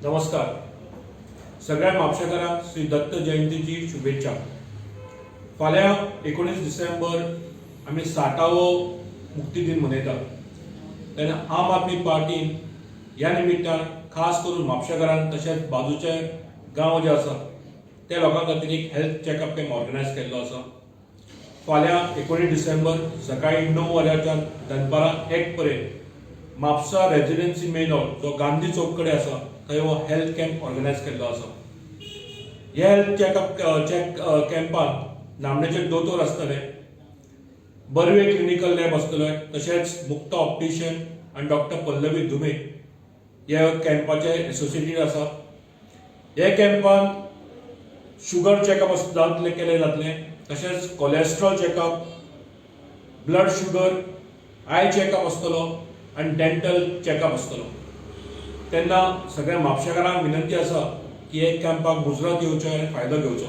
नमस्कार. सगळ्या म्हापशेकारांक श्री दत्त जयंतीची शुभेच्छा. फाल्यां 19 डिसेंबर आमी 60वो मुक्ती दिन मनयतात तेन्ना आम आदमी पार्टीन ह्या निमित्तान खास करून म्हापशेकारांक तशेंच बाजूचे गांव जे आसा त्या लोकां खातीर एक हेल्थ चॅकअप कॅम्प ऑर्गनायज केल्लो आसा. फाल्यां 19 डिसेंबर सकाळी 9 वरांच्यान दनपारां 1 पर्यंत म्हापसा रेजिडेन्सी मेन हॉल जो गांधी चौक कडेन आसा थंय हो हेल्थ कॅम्प ऑर्गनायज केल्लो आसा. हे हेल्थ चॅकअप चॅक कॅम्पात नामनेचे दोतोर आसतले, बर्वे क्लिनिकल लॅब आसतले, तशेंच मुक्ता ऑप्टिशियन आनी डॉक्टर पल्लवी धुमे हे कॅम्पाचे एसोसिएटेड आसा. हे कॅम्पान शुगर चॅकअप जातले, केले जातले, तशेंच cholesterol checkup, blood sugar, eye checkup आसतलो आनी डेंटल चॅकअप आसतलो. तेन्ना सगळ्या म्हापशेकारांक विनंती आसा की हे कॅम्पाक मुजरत येवचो आनी फायदो घेवचो.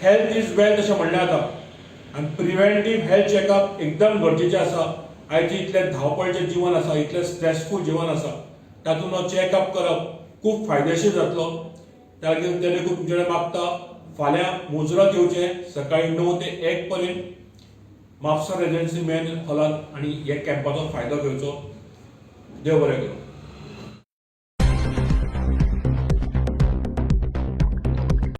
हेल्थ is wealth अशें म्हणलें जाता आनी प्रिवेंटीव हेल्थ चॅकअप एकदम गरजेचें आसा. आयचें इतलें धांवपळीचें जिवन आसा, इतलें स्ट्रेसफूल जिवन आसा, तातूंत हो चॅकअप करप खूब फायदेशीर जातलो. त्या खातीर ते देखून तुमचे कडेन मागता, फाल्यां मुजरत येवचें सकाळी 9 ते 1 पर्यंत म्हापसा रेजिडेन्सी मेन हॉलांत आनी हे कॅम्पाचो फायदो घेवचो. देव बरें करूं.